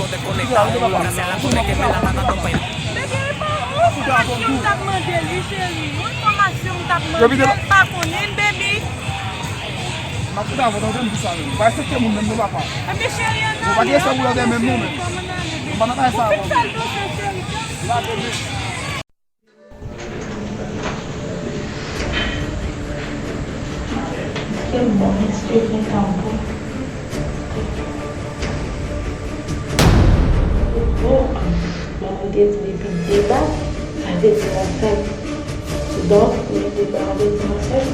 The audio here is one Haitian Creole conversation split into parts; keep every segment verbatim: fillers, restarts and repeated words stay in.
Bebe, e pa yon enfòmasyon m t ap mande li, cheri. Yon enfòmasyon m t ap mande l, pa konnen, baby. M ap kite avè w, tande m di sa menm. Pa respekte moun menm non, papa. Ebyen, cheri, an ale, an ale, cheri, kòman n ale, baby? Ou fin fè l dousen, cheri. Kel bon, excuse me, tanpri. Oh, bon, mwen te di depi de bat, sa vle di ansent. Donk, mwen te ba vle di ansent.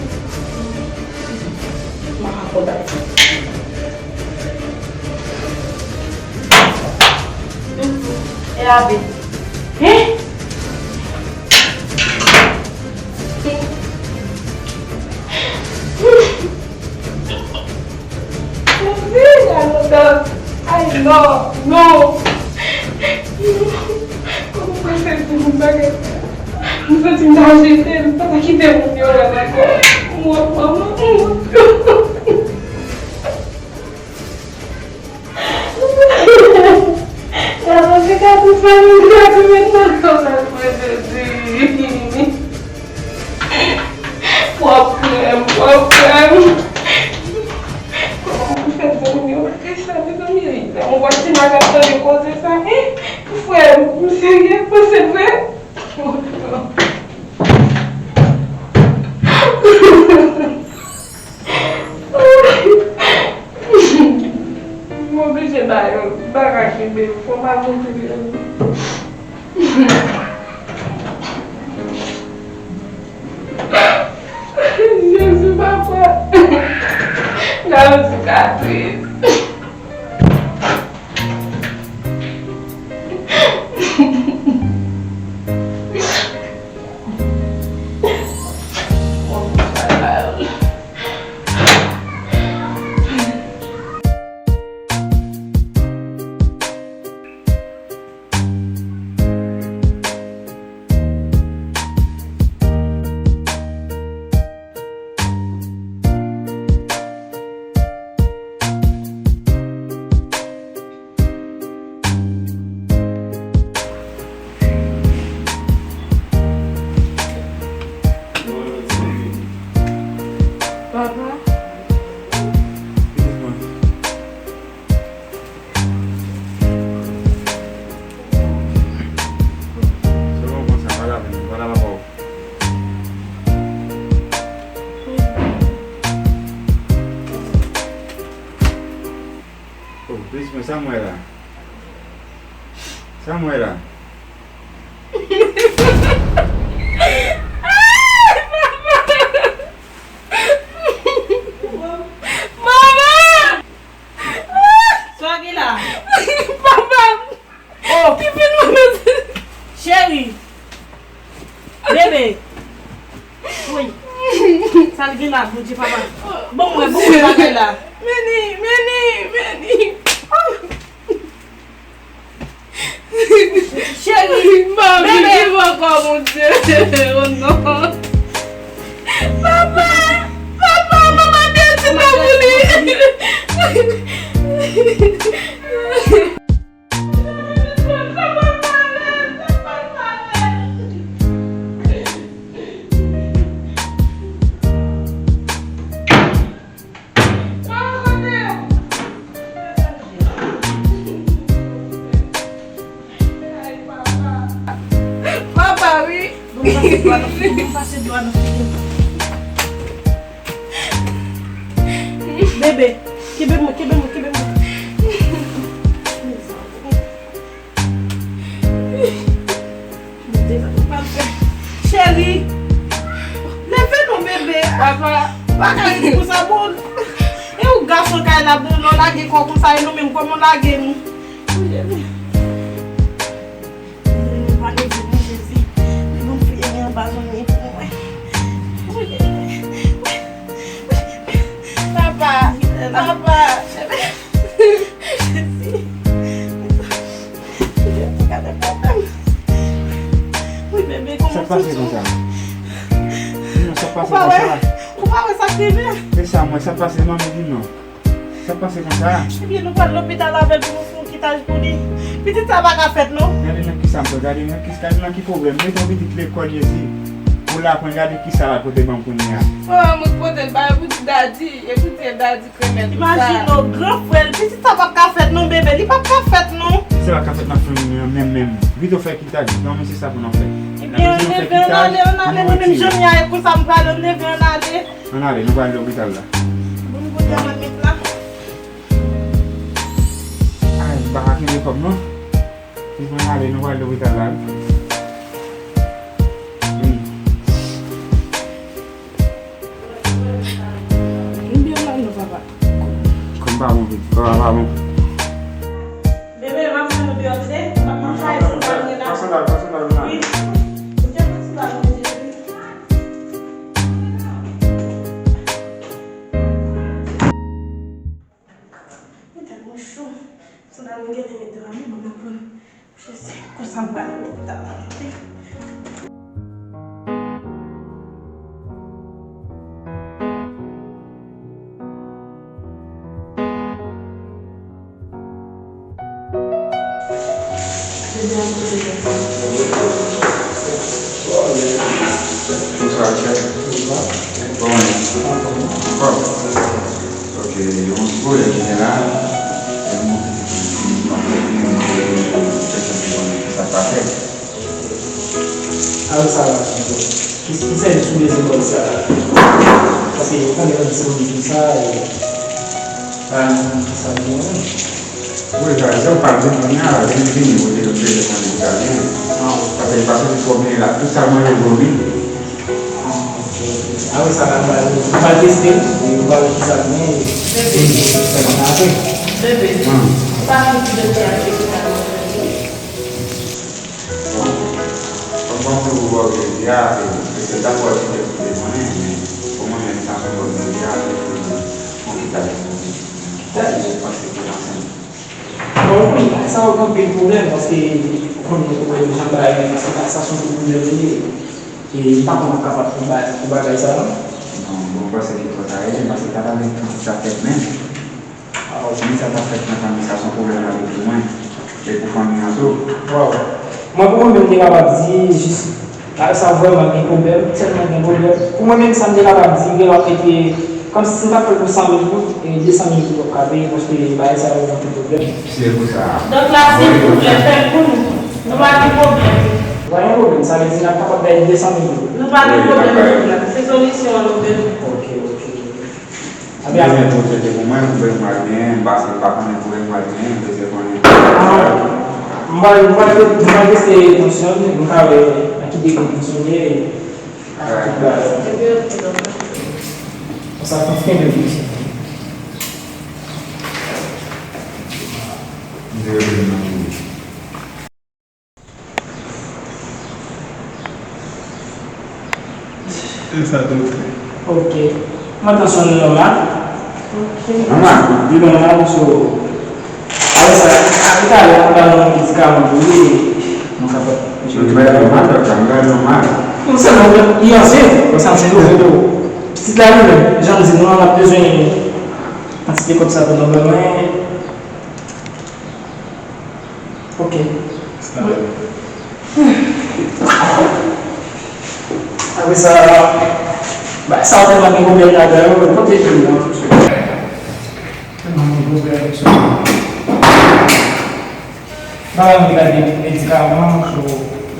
M pa ka konn bagay sa. E abi. Hein? Ay, non, non. Kòman mwen fè pou m bagay sa? M santi m ta jete, m pa ta kite moun yo wè m ankò. Mwen, manman, mwen. Gade sikatris mwen, mwen gade mentnan kòman mwen Jezi. Pwòp frè m, pwòp frè m. Kòman pou fè di moun yo bagay sa, mezanmi? Lè yon bòt ti maga tande koze sa, hein? Frè m, m serye, panse vre? M oblije ba yo, m pa ka kenbe yo, fò m al monte yo. Jezi, papa. Gade yon sikatris. Papa. Pitit mwen. Se bon konsa, pa la peine, pa la papa w. Oh, pitit mwen, sa m wè la? Sa m wè la? Manman! Sa w gen la? Papa! Oh! Ki fin mwen mete? Cheri! Bebe! Wi. Sa l gen la, Bondye, papa? Bon, mwen, bon, mwen, bagay la. Meni, meni, meni. Cheri, bebe. Viv ankò, Bondye. Oh non. Papa, papa, manman pèdi pa pou li. Papa, wi. Bon, pase dlo a nan figi m. Bebe, kenbe mwen, kenbe mwen, kenbe mwen. Cheri, leve non, bebe. Papa, pa ka rete konsa, bon. E ou gason kay la, bon, lè w lage kò w konsa, e nou menm, kòman w lage nou? Mwen pa leve non, Jezi. Men bon, fè anba zòn li pou mwen. Papa, papa. Jezi. Wi, bebe, kòman w santi w? Sa k pase konsa? Non, sa k pase konsa? Ou pa wè sa k rive? E sa, mwen, sa k pase, manmi, di m non. Sa k pase konsa? Ebyen, nou pral lopital avè l pou nou fè yon Taj pou li. Pitit sa pa ka fèt non. Gade nan kisa m pran, gade nan kisa, gade nan ki pwoblèm. Mete yon pitit lekòl ye si. Pou l aprann, gade kisa l ap pote ban m kounye a. Frè m, mwen pote l ba yo pou ti dadi, e pou ti dadi kremèt sa. Imajine w, gran frè l, pitit sa p ap ka fèt non, bebe, li p ap ka fèt non. Pitit sa p ap ka fèt nan fanmi an menm, menm. Vito fè ki dadi, non, men se sa pou nou fè. Ebyen, ann leve, ann ale, ann ale, mwen menm jan m ye a, e konsa m prale, ann leve, ann ale. Ann ale, nou pral lopital la. Bon, m pote a mwen met la. Ay, m pa ka kenbe kòb non. Li pran ale, nou pral lopital la wi. Wi. M byen mal non, papa. Kò m pa bon, wi. Kò m pa bon. Bebe, m ap tann ou deyò, tande? M ap nan kay, si w pa vini la. Pase la, pase la, vin la. Wi. Ou te pati la, manje, wi. Li tèlman cho. Sandal mwen genlè met dra mwen, mwen pran. Jezi, konsa m prale lopital la. Bonswa, chèf. Bon, bon. Ok, yon ti pwoblèm jeneral. Yon moun ki te yon pwoblèm, yon pwoblèm, yon pwoblèm, sa k pase. Alò, sa va, ki, ki sèvis ou bezwen bò sa? Paske yo konnen nan disponib konsa, e pa nan ki sa li gen. Wi, sa, jan w pale kounye a, vin vini, ou te bezwen konnen sa byen. Paske, paske li twò byen la, tout sa mwen yo gwo, wi. Ah, ok, ok. Apre sa, n a pral, nou pral teste l, e nou pral wè ki sa l gen, e, e, e, e, apre. Bebe, ou pa konn ki doktè a cheke sa nan jodi? Bon, kòm, kòm pou ou wè jodi a, e, e se dakò li te koute mwen, men pou mwen menm, sa se bon jodi a, se pou mwen, mwen ki ta, mwen ki ta, mwen ki ta, mwen ki ta, mwen ki ta, Bon, ou konn, sa yo gen anpil pwoblèm, paske ou konn gen pwoblèm jan bagay yo ye, paske sa, sa se yon pwoblèm li ye. E m pa konn ou kapab pou ba-, pou bagay sa non. Non, bon, m panse li twò ta rele, paske ta pa gen tan pou sa fèt menm. Paske si sa ta fèt nan fanmi sa, se yon pwoblèm la tou pou mwen. E pou fanmi an tou. Waw. Mwen pou mwen menm, m te kapab di jis Bagay sa vrèman gen pwoblèm, tèlman gen pwoblèm. Pou mwen menm, sa m te kapab di, gen lòt ki te, kòmsi si m ta fè l pou san mil goud, e de san mil goud w ap ka peye, paske bagay sa yo gen anpil pwoblèm. Se pou sa. Donk la, silvouplè, fè l pou nou. Nou pa gen pwoblèm. Nou pa gen pwoblèm, sa vle di n ap kapab bay de san mil goud. Nou pa gen pwoblèm, nou la. Se solisyon an nou bezwen. Ok, ok. Ebyen, ou bezwen pou tcheke pou mwen, pou bezwen mwen al genyen, m pase, m pa konnen pou mwen al genyen, m bezwen konnen. Ah, m pral, m pral, m pral teste tansyon l, m ka wè nan ki degre tansyon l ye, ak tout bagay. Konsa, konsa, kenbe l, mesye. M te rele nan tou. E sa tou. Ok. Mwen tansyon nou nòmal. Ok. Nòmal? Li nòmal, so, apre sa, apre talè, mwen ba nou yon medikaman pou li, nou kapab. Mwen bay nòmal, doktè, mwen bay nòmal. Non, sèlman, li anyen, konsa, se nou, se nou. Pitit la, li menm, jan m di nou an, l ap bezwen kantite kòb sa pou nou, men, Ok. Apre sa, bagay sa yo tèlman gen pwoblèm ladan yo, kote pou yo? Tèlman gen pwoblèm, mesye. Bagay mwen gade medikaman, so,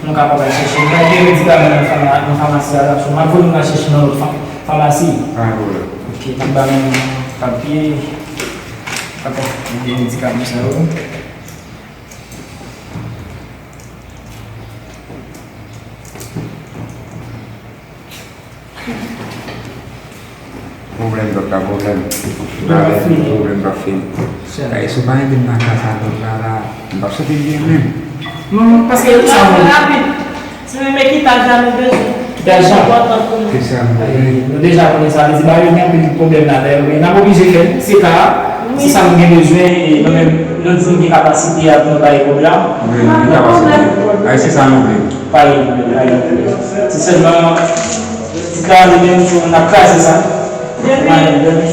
nou kapab al chèche. Mwen gade medikaman nan fama-, nan famasi a la, so, m ap voye nou al chèche nan lòt fa-, famasi. Pa gen pwoblèm. Ok, m ap ba nou papye. Dakò, mwen gen medikaman sa yo. Pwoblèm, dòk la, pwoblèm. Pwoblèm pa fini. Pwoblèm pa fini. Ay, si w pa ede m nan ka sa, dòk la, la, m p ap santi m byen menm. Non, paske sa, rapid. Ti men, men kitaj la nou bezwen. Kitaj la? Enpòtan pou nou. Kitaj la nou bezwen. Nou deja konnen sa. Vle di, ba yo gen anpil pwoblèm ladan yo, men n ap oblije fè l. Se ka, se sa nou gen bezwen, e nou menm, nou di nou gen kapasite a pou nou bay pwoblèm. Wi, nou gen kapasite. Ay, se sa nou vle. Pa gen pwoblèm, pa gen pwoblèm. Se sèlman, ti ka li menm, n ap kraze sa. Depi,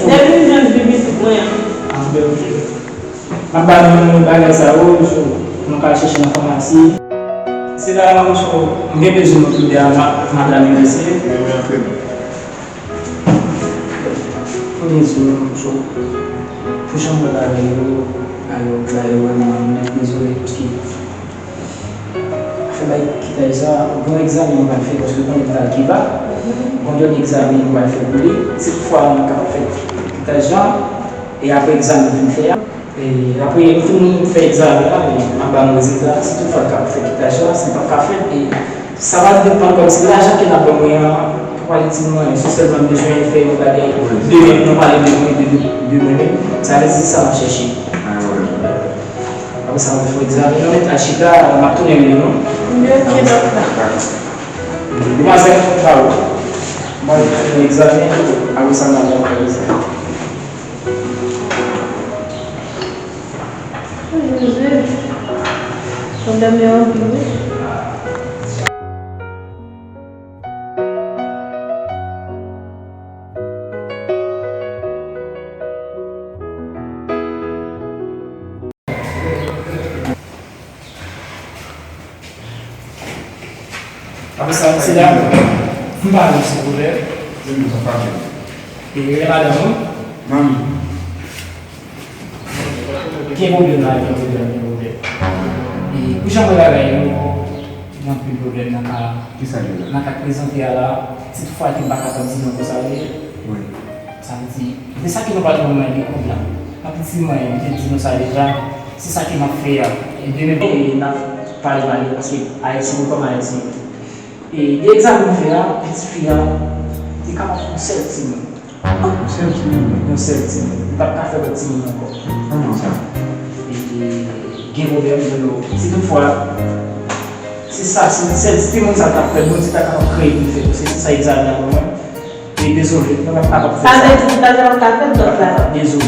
depi m jwenn pitit mwen an. Ah, ben, ok. M ap ba nou bagay sa yo, so, nou ka al chèche nan famasi. Se la, so, m gen bezwen nou toude a ma-, madanm yo mesye. Mwen, mwen antre non. Mwen bezwen nou, so, pou jan m wè bagay yo, bagay yo, bagay yo vrèman, mwen dezole, paske afè bay kitaj la, gon egzamen nou pral fè, paske gon egzamen ki ba, gon lòt egzamen nou pral fè pou li. Si toutfwa nou kapab fè kitaj la, e apre egzamen nou fin fè a, e apre nou fin fè egzamen la, e m ap ba nou rezilta, si toutfwa nou kapab fè kitaj la, si n p ap ka fè l, e sa va depann kòmsi lajan ke n ap ban mwen an, pa pral itil mwen, se sèlman m bezwen fè yon bagay demen, nou pale de mwen, de, de, de mwen menm, sa vle di se sa m ap chèche. Apre sa, mwen fè egzamen, nou mèt al chita, m ap tounen rele nou. Ok, dòkta. Demwazèl, bravo. Mwen fè egzamen, apre sa, mwen al fè egzamen. O Jezi, pwoblèm yo anpil, wi. Apre sa, mesye dam, m pa nou silvouplè. Se nou sa fache. E rele madanm ou. Manmi. Gen pwoblèm la, gen pwoblèm, gen pwoblèm. E pou jan mwen bagay yo, gen anpil pwoblèm nan ka, nan ka k prezante a la, si toutfwa ke m pa kapab di non konsa, wi. Sa vle di, de sa ke nou pral ban mwen de koud la. Anpil ti mwen, m te di nou sa deja, se sa ke m ap fè a. E demen, e n ap pale mal yo, paske Ayiti, nou kòm Ayiti. E de egzamen nou fè a, pou ti fi a, li kapab fè yon sèl timoun. Yon sèl timoun? Yon sèl timoun. Li p ap ka fè lòt timoun ankò. Kòman sa? E gen pwoblèm, men nou, si toutfwa, se sa, se sèl timoun sa t ap fè, Bondye ta kapab kreye pou l fè, paske se sa egzamen an ban mwen. E dezole, nou p ap kapab fè sa. Sa vle di kitaj la p ap ka fèt, dòkta? Dezole.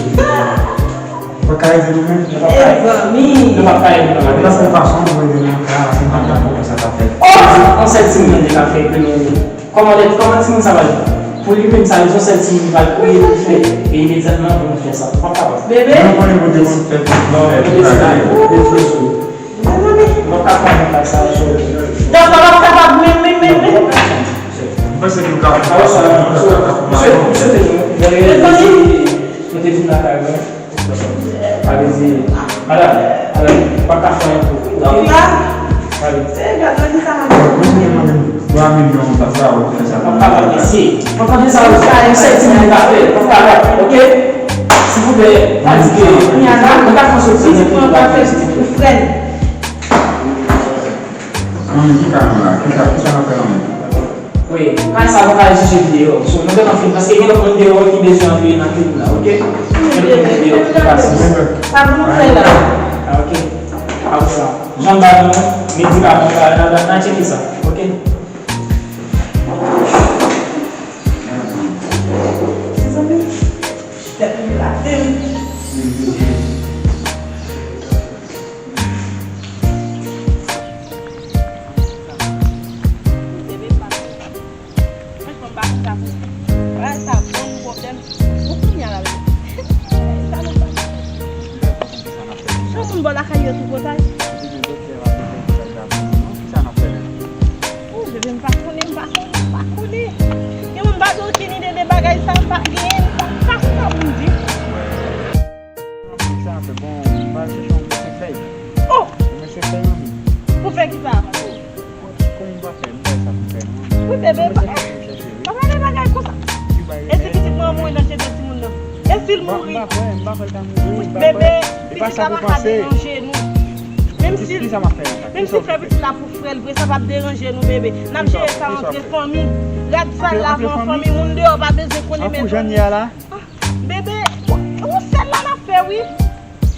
Ou pa ka ede nou menm? Nou p ap ka ede. Mezanmi. Nou p ap ka ede nou menm. Nan yon fason pou ede nou ka, se pa nan konsa sa fèt. Oh! Yon sèl timoun li ka fè ke nou. Kòman lè, kòman timoun sa va jwenn? Pou li menm sa, yon sèl timoun li pral kriye pou l fè. E imedyatman pou nou fè sa. Ou p ap kapab. Bebe. Nou konnen Bondye konn fè tout. Non, men, bebe, sa. Mezanmi. Mwen pa ka fè yon bagay sa, so. Dòkta pa kapab menm, menm, menm, menm. Mwen panse ke w ka fè sa. Awa sa, so, misye, misye te di nou, mwen te vin lakay mwen. Sa vle di, madanm, madanm, ou pa ka fè anyen pou. Dòkta. Sa vle di. Se gad mwen di sa. Mwen se te mande twa milyon konsa, ou fè sa. Mwen pa kapab, mesye. Mwen tande sa, ou sa, yon sèl timoun ka fè. Mwen pa kapab, ok? Silvouplè, pa di ke, mwen pa fè soti. Ou frè n. Manmi, ki ka nou la? Ki ka, ki sa n ap fè la menm? Wi, kay sa nou ka jije li deyò. So, nou gentan fin, paske gen lòt moun deyò ki bezwen antre nan klinik la, ok? Gen lòt moun deyò ki pase. Sa pou nou fè la? Ah, ok. Apre sa, jan m ba nou medikaman sa, n a, n a tcheke sa, ok? Mezanmi, tèt mwen late m. Bebe, m pa konn. Franchman, m pa konn sa pou di. Bagay sa bon, pwoblèm. Ou kounye a la, bebe. Sa nou pa. Chan moun bò lakay yo tripotay. Ou, bebe, m pa konnen, m pa konnen, m pa konnen. Gen moun pa gen okenn ide de bagay sa, m pa gen, m pa, m pa konn sa pou m di. Sa fè bon, m pa chèche yon mesye fèy. Oh! Yon mesye fèy, manmi. Pou fè ki sa? Kòman m pa fè? M pa sa pou fè, non. Wi, bebe, pa, pa pale bagay konsa. E si pitit mwen mouri nan tete timoun nan? E si l mouri? M pa kwè, m pa kwè l ta mouri, m pa kwè. Bebe, pitit la pa ka deranje nou. Menm si, menm si fè pitit la pou frè l vre, sa p ap deranje nou, bebe. N ap jere sa antre fanmi. Rad sal la pou fanmi, moun deyò pa bezwen konnen, men pou jan n ye a la. Bebe, ou sèl la n ap fè, wi.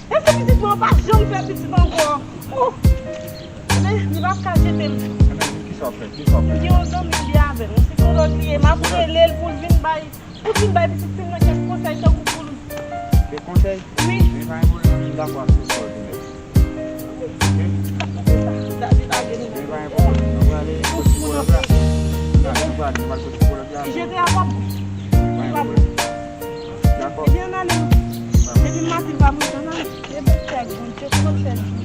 E si pitit mwen pa janm fè pitit ankò? Oh! Bebe, li p ap ka jete m. Kisa w ap fè? Kisa w ap fè? M gen yon zanmi m byen avè l, yon sikològ li ye. M ap rele l pou l vin bay, pou l vin bay pitit fi m nan kèk konsèy tankou pou l. Kèk konsèy? Wi. Men pa gen pwoblèm, m dakò ak tout sa w di m. Ok? David lage nou. Men pa gen pwoblèm. Nou prale kot sikològ la. Nou prale, nou prale kot sikològ la. Jete a w ap bon. Men pa gen pwoblèm. Dakò. Ebyen, ann ale. Depi maten, m pa manje, ann ale. Bebe. ak Bondye, kòman l fè l